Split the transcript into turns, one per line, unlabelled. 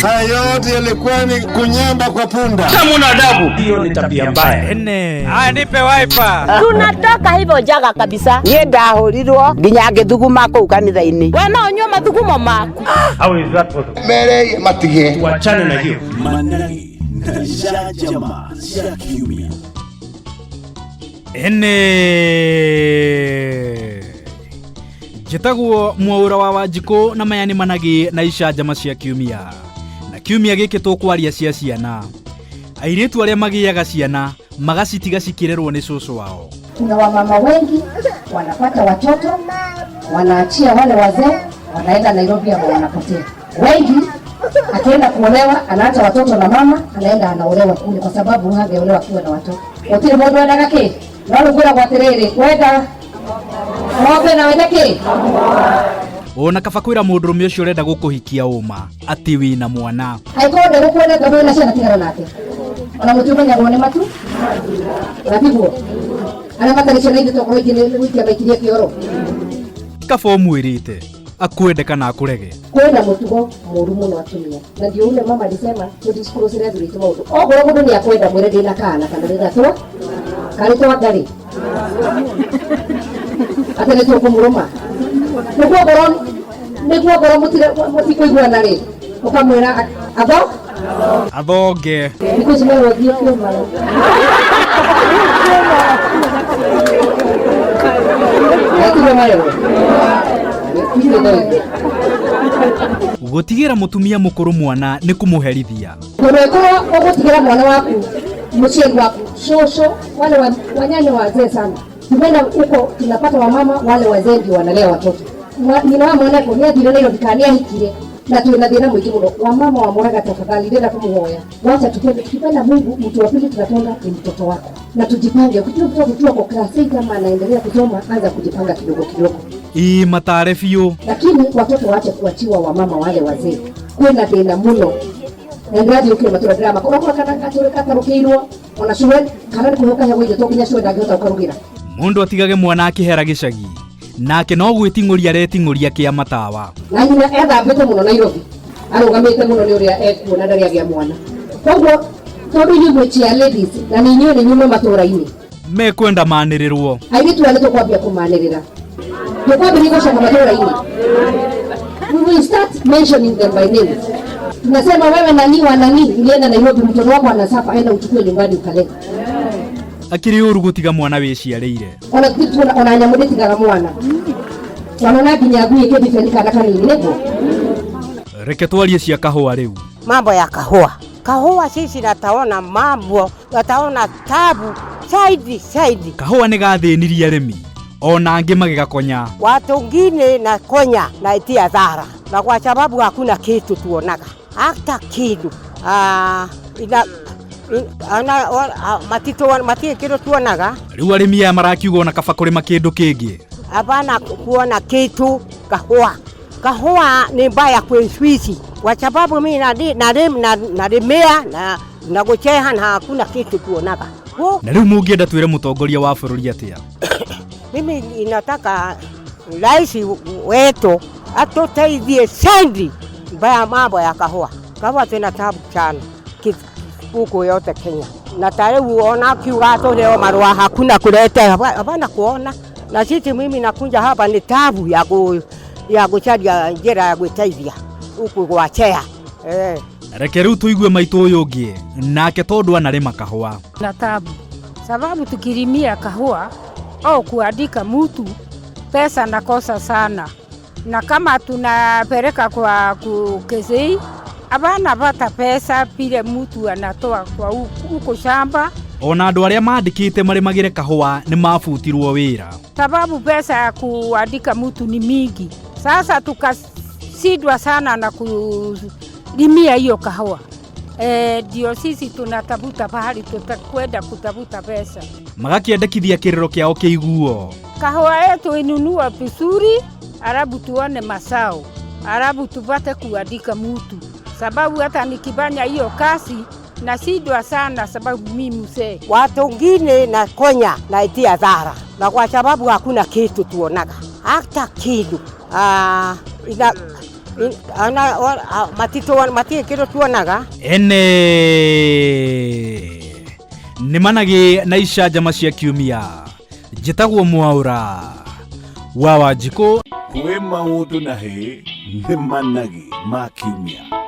Haya yote yalikuwa ni kunyamba kwa punda.
Hamuna adabu.
Hiyo ni tabia mbaya.
Ene.
Haya, nipe wiper.
Tunatoka hivyo jaga kabisa.
Niĩ ndahũrirwo nginya ngĩthuguma kũu kanitha-inĩ.
We no ũnyue mathugumo maku.
How is that possible?
Mere matige.
Wachane na hiyo.
Managi na Jama cia kiumia.
Ene. Njĩtagwo Mwaũra wa Wanjikũ na maya nĩ managi na icanjama cia kiumia. Na kiumia gĩkĩ tũkwaria cia ciana. Airĩtu arĩa magĩaga ciana magacitiga cikĩrerwo nĩ cũcũ wao.
Kuna wamama wengi wanapata watoto wanaachia wale wazee, wanaenda Nairobi ama wanapotea. Wengi akienda kuolewa anaacha watoto na mama, anaenda anaolewa kule, kwa sababu hangeolewa akiwa na watoto. Gũtirĩ mũndũ wendaga kĩ no rĩu kwĩragwo atĩrĩrĩ, wenda ng'ombe na wende kĩ.
Ona kaba kwĩra mũndũrũme ũcio ũrenda gũkũhikia ũma atĩ wĩna mwana.
Angĩkorwo ndegũkuona tondũ wĩna ciana, tigana nake. Ona mũtiũmenyagwo nĩ matu na tiguo arĩa matarĩ ciana ithuĩ tokorwo ingĩ nĩ gũikia maikirie kĩoro.
Kaba ũmwĩrĩte akwende kana akũrege.
Kwĩna mũtugo mũru mũno atumia, na ndio ule mama alisema tũdisclose athuri aitũ maũndũ. Okorwo mũndũ nĩ akwenda, mwĩre ndĩna kana kana ndĩna twa karĩ twa ngarĩ atĩ nĩ tũkũmũrũma, nĩguo ngorwo mũtikũiguana rĩ, ũkamwĩra atho
athonge.
Thikũ ici merwo thiĩ kĩũmara. Etigo marerwo.
Gũtigĩra mũtumia mũkũrũ mwana nĩ kũmũherithia.
Tondũ ĩkorwo ũgũtigĩra mwana waku mũciari waku shosho, wale wanyanya wazee sana, tumeenda huko tunapata wamama wale wazee ndio wanalea watoto. Nyina wa mwana ko nĩathire Nairobi kana nĩahikire na twĩna thĩna mũingĩ mũno. Wamama wa Muraga, tafadhali ndĩrenda kũmũhoya, wacha tupende, tukipenda Mungu, mtu wa pili tunapenda ni mtoto wako, na tujipange. Ukijua mtoto tu ako class 8 kama anaendelea kusoma, anza kujipanga kidogo kidogo.
Ii matare biũ.
Lakini watoto waache kuachiwa wamama wale wazee. Kwĩna thĩna mũno na ndĩrathiĩ matura drama ũrakora kana gacũrĩ gatarũkĩirwo ona cũwe kana nĩ kũheo kaheagwo irio to nginya cũwe ndangĩhota gũkarugĩra.
Mũndũ atigage mwana akĩhera gĩcagi nake no gwĩting'ũria areting'ũria kĩa matawa.
Na nyina ethambĩte mũno Nairobi, arũgamĩte mũno nĩ ũrĩa ekuona ndarĩ agĩa mwana. Koguo tondũ inyuĩ mwĩ chair ladies na nĩ inyuĩ nĩ nyuma matũra-inĩ,
mekwenda manĩrĩrwo.
Airĩtu aya nĩ tũkwambia kũmanĩrĩra, tũkwambĩrĩria gũcoka matũra-inĩ. We will start mentioning them by name. Tunasema, wewe nani wa nani, ulienda Nairobi, mtoto wako anasuffer, enda uchukue nyumbani ukalee.
Akĩrĩ ũru gũtiga mwana wĩciarĩire.
Ona tuona ona nyamũ ndĩtigaga mwana, ona nginya ngui ĩkĩndibeni kana kanini nĩguo.
Reke twarie cia kahũa rĩu.
Mambo ya kahũa, kahũa sisi nataona mambo nataona tabu saidi saidi.
Kahũa nĩ gathĩnirie arĩmi ona angĩ magĩgakonya.
Watu wengine na konya na itia dhara, na kwa sababu hakuna kitu tuonaga hata kitu. Ah, ina ana matito matie kitu tuonaga.
Rĩu arĩmi aya marakiuga ona kaba kũrĩma kĩndũ kĩngĩ.
Hapana kuona kitu. Kahũa, kahũa ni mbaya kwa sisi, kwa sababu mimi nalimea na kucheha na hakuna kitu tuonaga.
Na rĩu mũngĩenda twĩre mũtongoria wa bũrũri atĩa?
Mimi inataka rais wetu atuteithie sendi mbaya mambo ya kahũa. Kahũa tuna tabu sana huku yote Kenya, na tariu ona kiuga tũheo marũa hakuna kuleta, hapana kuona. Na sisi mimi nakunja hapa ni tabu ya gũcaria njĩra ya gwĩteithia huku gwachea.
Reke rĩu tũigue maitũ ũyũ ũngĩ nake tondũ anarĩma kahũa.
Na tabu sababu tukilimia kahua au kuandika mutu pesa nakosa sana, na kama tunapeleka kwa kukezi abana pata pesa pile mutu anatoa kwa huko shamba.
Ona andũ arĩa mandĩkĩte marĩmagĩre kahũa nĩ mabutirwo wĩra.
Sababu pesa ya kuandika mutu ni mingi. Sasa tukashindwa sana na kulimia hiyo kahua. Ndio sisi tunatafuta pahali tutakwenda kutafuta pesa.
Magakĩendekithia kĩrĩro kĩao kĩiguo.
Kahua yetu inunua vizuri, alafu tuone masao, alafu tupate kuandika mutu, sababu hata nikifanya hiyo kazi nashindwa sana, sababu mimi mzee.
Watu wengine na konya na itia dhara, na kwa sababu hakuna kitu tuonaga hata kitu. Ah, ina Ana matito matirĩ kĩndũ tuonaga.
Ene nĩ managĩ na icanjama cia kiumia. Njĩtagwo Mwaũra wa Wanjikũ.
Kwĩ maũndũ na hĩ nĩ managĩ ma kiumia.